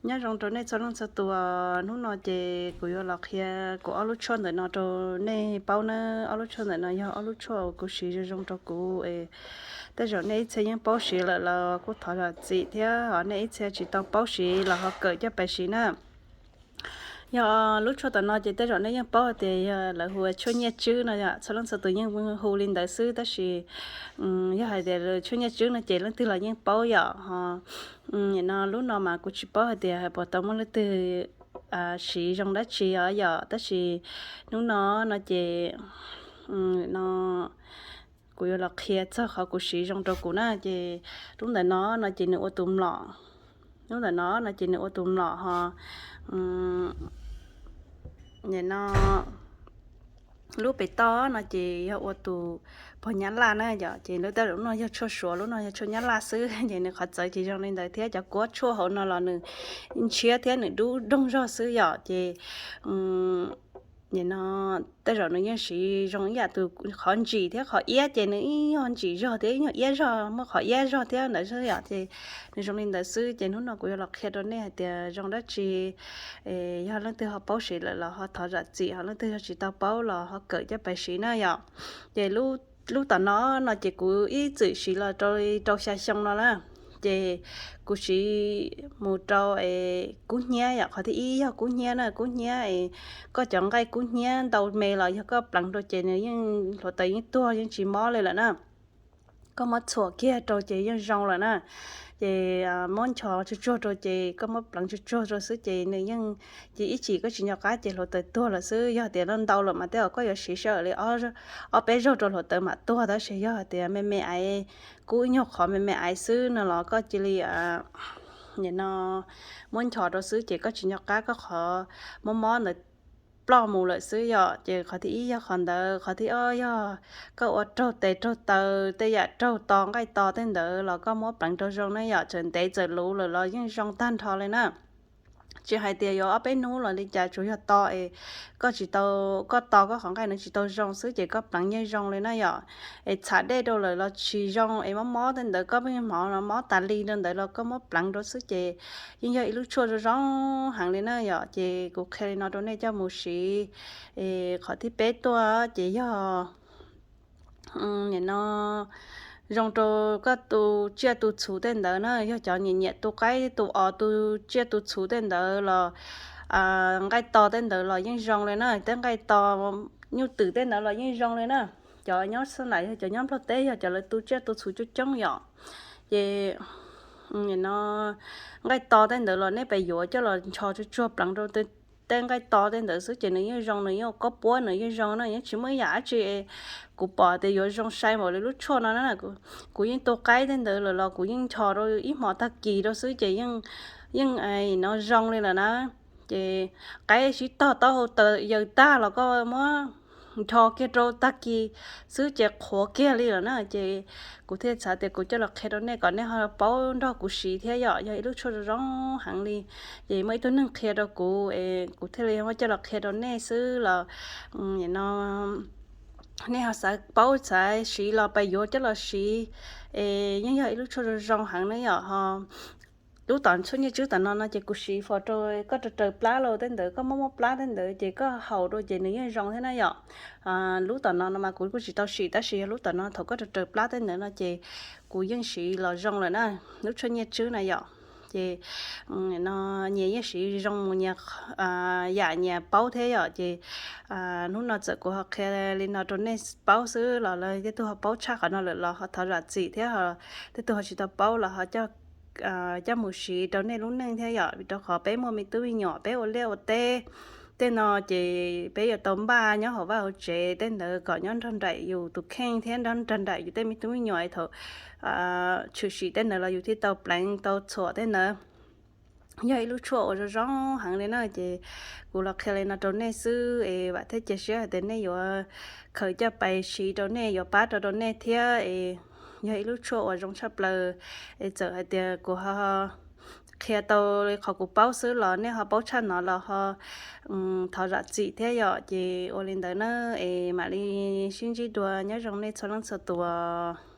Nyob zoo rau nej txhua leej txhua tus, hnub no ces kuv yuav los qhia kuv ob lub tshuaj ntawm no rau nej paub na. Ob lub tshuaj ntawm no yog ob lub tshuaj kuv siv zoo zoo rau kuv es tej zaum nej ib txhia yeej paub siv lawm los kuj thov zam txim thiab, ho nej ib txhia tsis tau paub siv los ho kawm coj pais siv na. Yog lub tshuaj tam no ces tej zaum nej yeej paub hais tias yog lawv hu ua tshuaj nyiaj tswb no yom, txhua leej txhua tus yeej hu li ntawd xwb, tab sis yog hais tias tshuaj nyiaj tswb no ces leej twg los yeej paub yom. Ho no lub no mas kuv tsis paub hais tias puas tau muaj leej twg siv zoo dab tsi os yom, tab sis hnub no no ces no kuv yuav los qhia txog qhov kuv siv zoo rau kuv na. Ces lub ntawm no no ces nws ua tus mlom, lub ntawm no no ces nws ua tus mlom ho no lub pem toj no ces yog ua tus pog nyab laj na yom. Ces lub tej lub no yog tshuaj suav, lub no yog tshuaj nyab laj xwb, ces nws qhov txawv ces zoo li ntawd thiab. Cov kuab tshuaj hauv no los nws ntshiab thiab nws dub doog zog xwb yom. Ces no tej zaum nws yeej siv zoo ib yam tus qhov ntsim thiab qhov iab, ces nws ib nyuag ntsim zog thiab ib nyuag iab zog, muaj qhov iab zog thiab ntawd xwb yom. Ces nws zoo li ntawd xwb, ces hnub no kuv yuav los qhia rau nej hais tias zoo dab tsi. Yog leej twg ho paub siv lawm los ho thov zam txim, ho leej twg yog tsis tau paub los ho kawm coj pais siv na yom. Ces lub tom no no ces kuv ib txwm siv los rau rau xya xyoo no na. Ces kuv siv mus rau kub hnyiab yom, qhov thib ib yog kub hnyiab na, kub hnyiab es koj cov nqaij kub hnyiab ntau me los yog koj pleev rau ces nws yeej hluav taws yeej tuag yeej tsis mob li lawm na. Koj muab txhuam kiag rau ces yeej zoo lawm na. Ces muab nchos tsuag tsuag rau ces koj muab pleev tsuag tsuag rau xwb ces nws yeej, ces ib chim koj tsis nco qab ces hluav taws tuag lawm xwb. Yog tias ntau lawm mas tej zaum koj yuav siv sij hawm li ob peb zaug rau hluav taws mam tuag, tab sis yog tias me me aiv, kub ib nyuag qhov me me aiv xwb no los koj cia li nim no muab nchos rau xwb ces koj tsis nco qab koj qhov mob mob ntawd ploj mus lawm xwb yom. Ces qhov thib ib yog qhov ntawd, qhov thib ob yog koj ua raug tes raug taw, tej yam raug to nqaij to tej ntawd los koj muab pleev rau zoo na yom, txawm ntev txawm luv lawm los yeej zoo tag nrho li na. Tsis hais tias yuav ob peb hnub los li cas, tsuas yog to es koj tsis tau, koj to koj qhov nqaij nws tsis tau zoo xwb ces koj pleev yeej zoo li na yom. Es txham dej rau lawm los tsis zoo, es mob mob tej ntawd koj pheej hnov no mob tas li rau ntawd los koj muab pleev rau xwb ces yeej yog ib lub tshuaj zoo zoo heev li na yom. Ces kuv qhia li no rau nej coj mus siv. Es qhov thib peb tuaj ces yog nim no zoo rau koj tu tsiaj tu txhu tej ntawd na, yog cov nyiam nyiam tu qaib tu os tu tsiaj tu txhu tej ntawd los nqaij to tej ntawd los yeej zoo li na. Tej nqaij to, nyuj twm tej ntawd los yeej zoo li na. Cov nyob xab nais yog cov nyob Nplog teb yog cov lawv tu tsiaj tu txhu coob coob yom. Ces no nqaij to tej ntawd los nej pes yuav coj los nchos tsuag tsuag pleev rau tej nqaij to tej ntawd xwb ces nws yeej zoo, nws yeej ua kob puab nws yeej zoo na, yeej tsis muaj ib yam dab tsi kuv pom tias yuav zoo sai npaum li lub tshuaj no na. Kuv yeej tu qaib tej ntawd lawm los kuv yeej nchos rau ib hmo tag kis rau xwb ces yeej, yeej no zoo li lawm na. Ces qaib sib tog taub hau taws yaws tag los koj muab nchos kiag rau tag kis xwb ces qhuav kiag li lawm na. Ces kuv thiaj xav tias kuv coj los qhia rau nej kom nej ho paub nrog kuv siv thiab yom. Yog ib lub tshuaj zoo zoo heev li, ces muaj ib tug neeg qhia rau kuv es kuv thiaj li muab coj los qhia rau nej xwb los no nej ho xav paub xav siv los pais yuav coj los siv es yeej yog ib lub tshuaj zoo zoo heev na yom. Ho lub tom tshuaj nyiaj tswb tom no no ces kuv siv fos rau koj raws raws plab los tej ntawd, koj mob mob plab tej ntawd ces koj haus rau ces nws yeej zoo thiab na yom. Lub tom no no mas kuv kuj tsis tau sim, tab sis yog lub tom no thaum koj raws raws plab tej ntawd no ces kuv yeej siv los zoo lawm na. Lub tshuaj nyiaj tswb na yom. Ces no nyias yeej siv zoo mus nyias yam nyias paub thiab yom. Ces hnub no txawm kuv ho qhia li no rau nej paub xwb los lawv tej tug ho paub tshaj qhov no lawm los ho thov zam txim thiab, tej tug ho tsis tau paub los ho coj mus siv rau nej lub neej thiab yom. Vim rau qhov peb muaj me tub me nyuam peb ua liaj ua teb tej no ces peb yuav tau npaj nyob hauv vaj hauv tsev tej ntawd kom nyob nrog nraim yus tus kheej thiab nrog nraim yus tej me tub me nyuam thaum tshwm sim tej ntawd los yus thiaj tau pleev tau txhuam tej ntawd. Yog ib lub tshuaj uas zoo zoo heev li na, ces kuv los qhia li no rau nej xwb es vam thiab cia siab hais tias nej yuav khaws coj pais siv rau nej, yuav pab rau rau nej thiab es yog ib lub tshuaj uas zoo tshaj plaws. Es txawm hais tias kuv ho qhia tau li qhov kuv paub xwb los nej ho paub tshaj no los ho thov zam txim thiab yom. Ces ua li ntawd na, es mam li sib ntsib dua, nyob zoo nej txhua leej txhua tus.